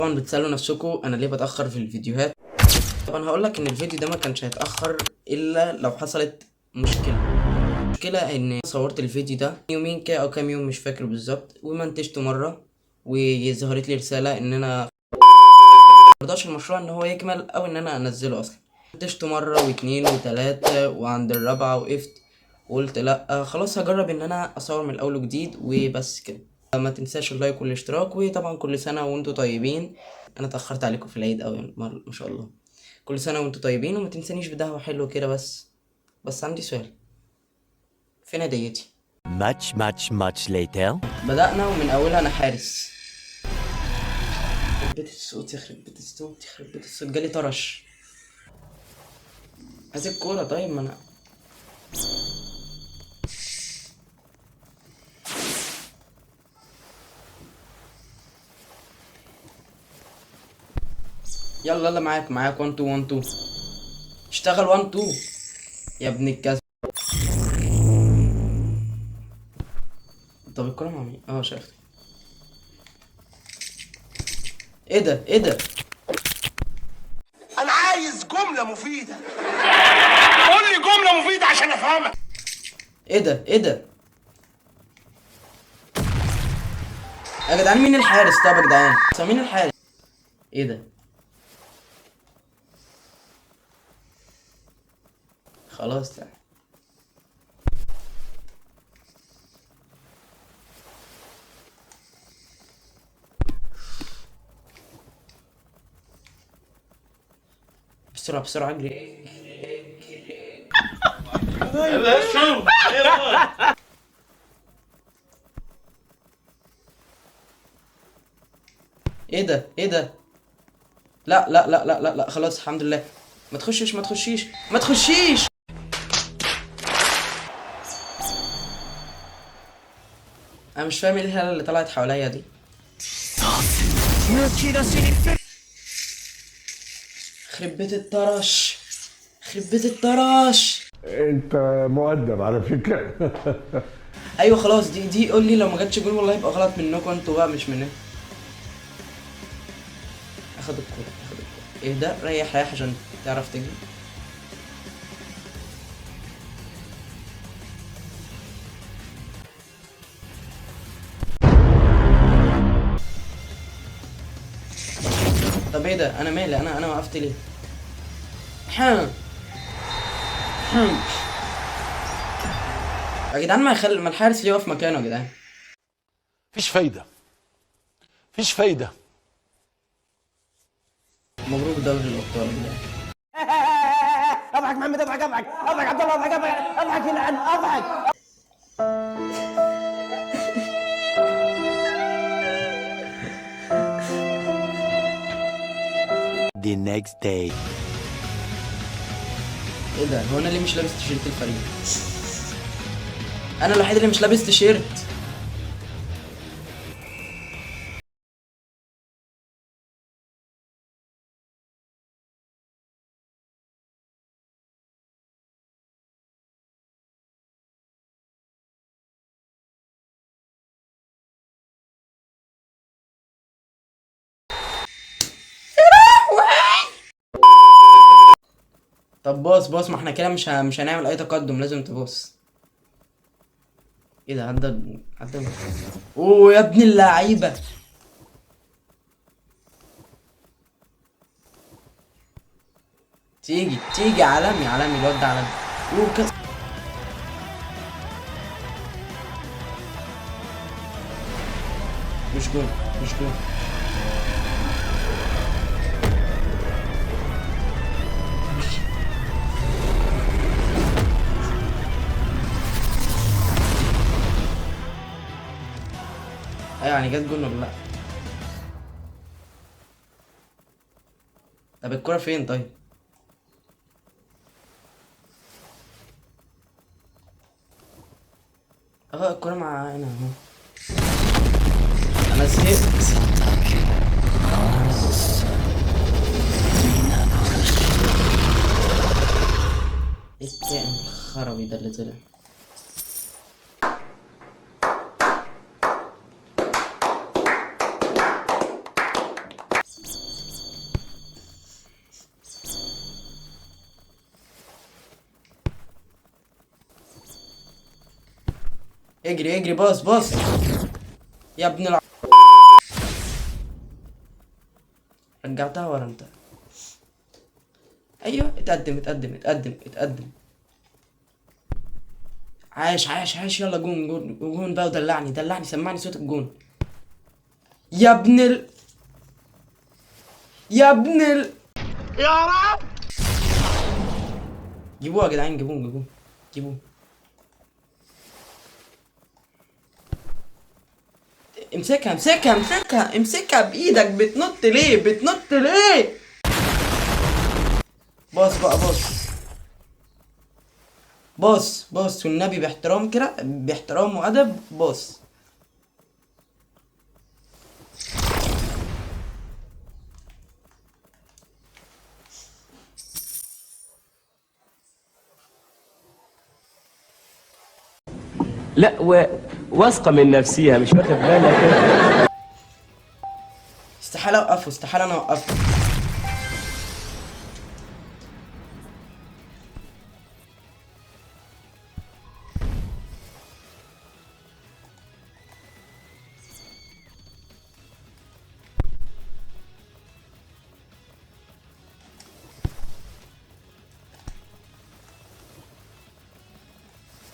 طبعا بتسألوا نفسكم انا ليه بتأخر في الفيديوهات. طبعا هقولك ان الفيديو ده ما كانش هيتأخر الا لو حصلت مشكلة. المشكلة ان صورت الفيديو ده يومين كده او كام يوم مش فاكر بالظبط، ومنتجته مرة وظهرت لي رسالة ان انا مرضاش المشروع ان هو يكمل او ان انا انزله اصلا. منتجته مرة واتنين وتلاتة، وعند الرابعة وقفت وقلت لا خلاص هجرب ان انا اصور من الاول وجديد وبس كده. ما تنساش ال like والاشتراك، وطبعا كل سنة وانتوا طيبين. انا اتأخرت عليكم في العيد اوي ما شاء الله. كل سنة وانتوا طيبين، وما تنسانيش بدعوة حلوة كده. بس عندي سؤال، فين هديتي؟ Much, much, much later. بدأنا ومن أولها أنا حارس. يخرب بيت الصوت، يخرب بيت الصوت، يخرب بيت الصوت، جالي طرش. عايز الكورة. طيب ما أنا يلا يلا معاك معاك 1 2 1 2، اشتغل 1 2 يا ابن الكذب. طب الكورة مع مين؟ شايف. ايه ده؟ ايه ده؟ انا عايز جملة مفيدة، قول لي جملة مفيدة عشان افهمك. ايه ده؟ ايه ده؟ يا جدعان مين الحارس؟ طب يا جدعان مين الحارس؟ ايه ده؟ خلاص ده. بسرعة بسرعة اجري. ايه ده؟ ايه ده؟ لا لا لا لا لا لا خلاص الحمد لله. ما تخشش ما تخشيش ما تخشيش. انا مش فاهم ايه الهالة اللي طلعت حواليا دي. خرب بيت الطرش، خرب بيت الطرش. انت مؤدب على فكرة. ايوه خلاص دي قول لي لو ما جاتش جول والله يبقى غلط منكم انتوا بقى مش مننا. اخد الكورة، اخد الكورة. ايه ده؟ ريح ريح عشان تعرف تجري. طب ايه ده؟ انا مالي؟ انا وقفت ليه؟ حم حم يا جدعان، ما الحارس ليه يقف مكانه يا جدعان؟ مفيش فايدة، مفيش فايدة. مبروك دوري الابطال يا جدعان. اضحك محمد، اضحك اضحك اضحك عبد الله، اضحك اضحك اضحك العن اضحك. The next day. ايه ده؟ هو انا ليه مش لابس تيشيرت الفريق؟ انا الوحيد اللي مش لابس تيشيرت. طب باص باص، ما احنا كده مش هنعمل اي تقدم، لازم تباص. ايه ده؟ عدى عدى. اوه يا ابن اللعيبة. تيجي تيجي عالمي عالمي الواد ده عالمي. اوه كاس. مش جول مش جول. ايوه يعني جت جول ولا لا؟ طب الكرة فين طيب؟ الكرة معانا اهو. انا زهقت. ايه الكائن الخربي ده اللي طلع؟ اجري اجري، باص باص يا ابن الع. رجعتها ورا انت. ايوه اتقدم اتقدم اتقدم اتقدم. عاش عاش عاش. يلا جون جون جون بقى، ودلعني دلعني، سمعني صوت الجون يا ابن ال، يا ابن ال، يا رب. جيبوها يا جدعان، جيبوه جيبوه جيبوه. امسكها امسكها امسكها امسكها بايدك. بتنط ليه؟ بتنط ليه؟ باص بقى، باص باص باص والنبي، باحترام كده، باحترام وادب، باص. لا واثقة من نفسيها، مش واخد بالك. استحالة اوقفه، استحالة انا اوقفه.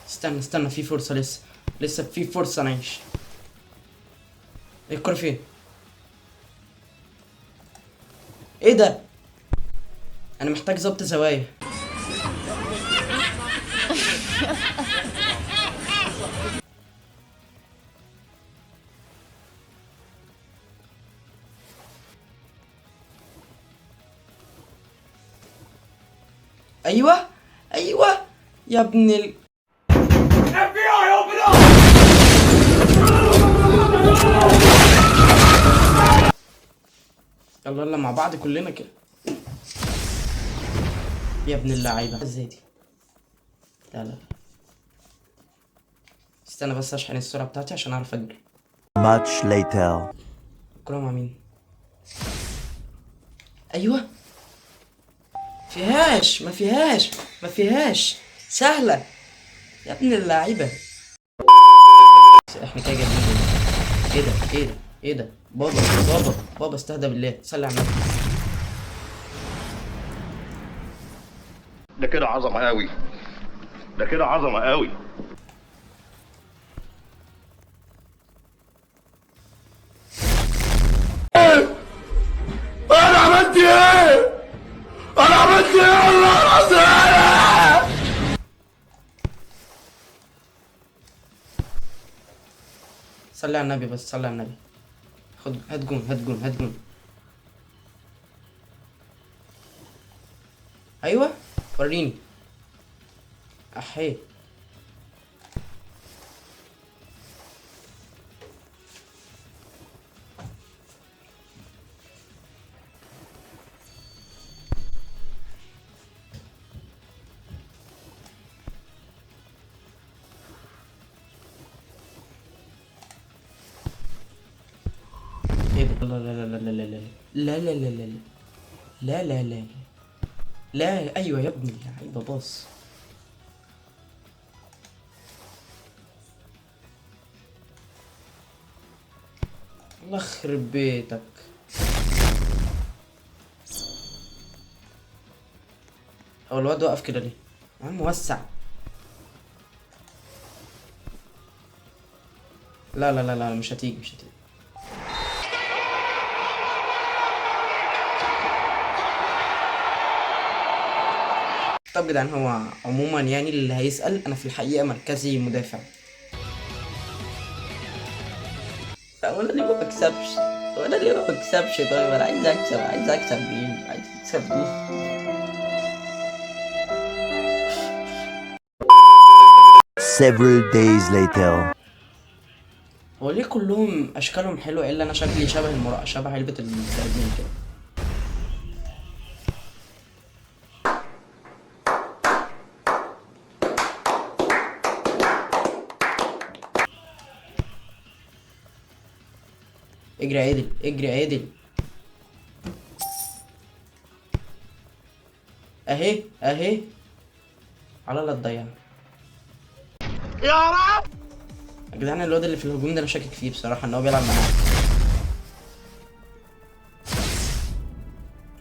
استنى استنى، في فرصة لسه، لسه في فرصة نعيش. الكرة فين؟ ايه ده؟ انا محتاج ظبط زوايا. ايوه ايوه يا ابن ال. يلا يلا مع بعض كلنا كده يا ابن اللعيبة. ازاي دي؟ لا لا استنى بس اشحن السرعة بتاعتي عشان اعرف اجري. Much later. الكرة مع مين؟ ايوه فيهاش، ما فيهاش، ما فيهاش، سهلة يا ابن اللعيبة. احنا كده جايبين جول. ايه ده؟ ايه ده؟ ايه ده؟ بابا بابا بابا استهدى بالله، صلي على النبي. ده كده عظمه قوي، ده كده عظمه قوي. انا عملت ايه؟ انا عملت ايه والله العظيم؟ صلي على النبي بس، صلي على النبي. خد، هات جون هات جون هات جون. ايوه وريني. احي ايه ده؟ لا لا لا لا لا لا لا لا لا لا لا لا لا لا. ايوه يا ابني اللعيبة، باص. الله يخرب بيتك. هو الواد وقف كده ليه؟ يا عم وسع. لا لا لا لا مش هتيجي، مش هتيجي. طب جدعان، هو عموما يعني اللي هيسأل، انا في الحقيقة مركزي مدافع. هو انا ليه ما بكسبش؟ هو انا ليه ما بكسبش؟ طيب انا عايز اكسب، عايز اكسب مين؟ عايز اكسب مين؟ Several days later. هو ليه كلهم اشكالهم حلوة الا انا شكلي شبه المرأة، شبه علبة السردين كده؟ اجري عدل، اجري عدل. اهي اهي، على لا تضيعها يا رب. يا جدعان الواد اللي في الهجوم ده انا شاكك فيه بصراحة ان هو بيلعب معايا.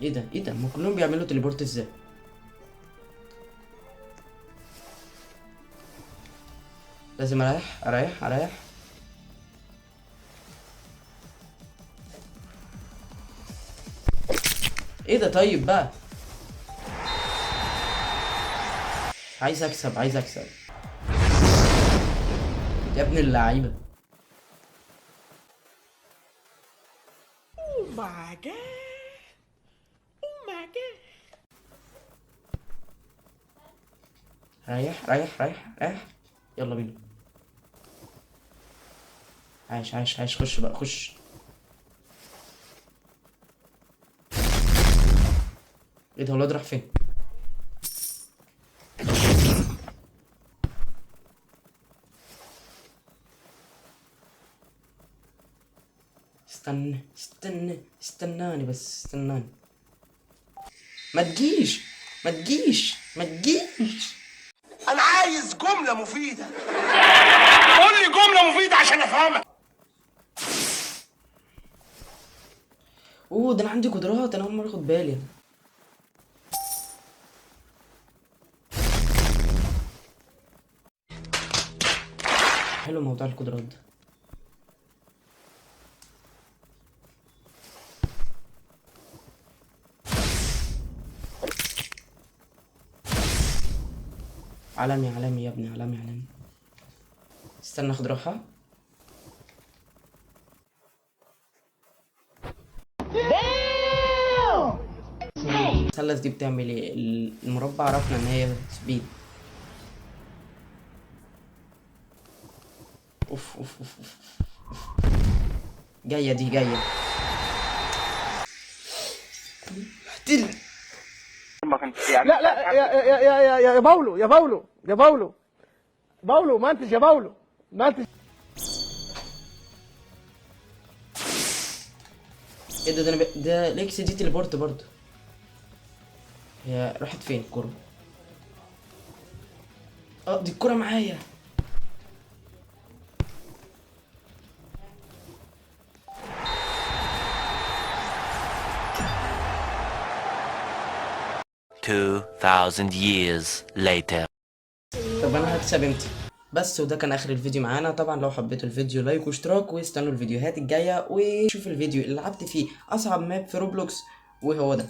ايه ده؟ ايه ده؟ ما كلهم بيعملوا teleport ازاي؟ لازم اريح اريح اريح. ايه ده؟ طيب بقى عايز اكسب، عايز اكسب يا ابن اللعيبة. Oh my God. Oh my God. ريح ريح ريح ريح، يلا بينا. عايش عايش عايش، خش بقى خش. ايه ده؟ الواد راح فين؟ استنى استنى استناني بس، استناني. ما تجيش ما تجيش ما تجيش. انا عايز جملة مفيدة. قول لي جملة مفيدة عشان افهمك. اوه ده انا عندي قدرات، انا اول مرة اخد بالي. حلو موضوع القدرات ده. عالمي عالمي يا ابني، عالمي عالمي. استنى اخد راحة. المثلث دي بتعمل ايه؟ المربع عرفنا ان هي speed. اوف اوف اوف اوف اوف. جاية دي، جاية. اقتل. لا لا يا يا يا يا يا باولو، يا باولو، يا باولو، باولو ما انتش يا باولو، ما انتش. ايه ده؟ ده انا ده ال X دي teleport برضه. هي راحت فين الكرة؟ دي الكرة معايا. 2000 years later. طب انا هكسب امتى؟ بس وده كان اخر الفيديو معانا. طبعا لو حبيتوا الفيديو like واشتراك، واستنوا الفيديوهات الجاية، وشوف الفيديو اللي لعبت فيه اصعب map في Roblox وهو ده.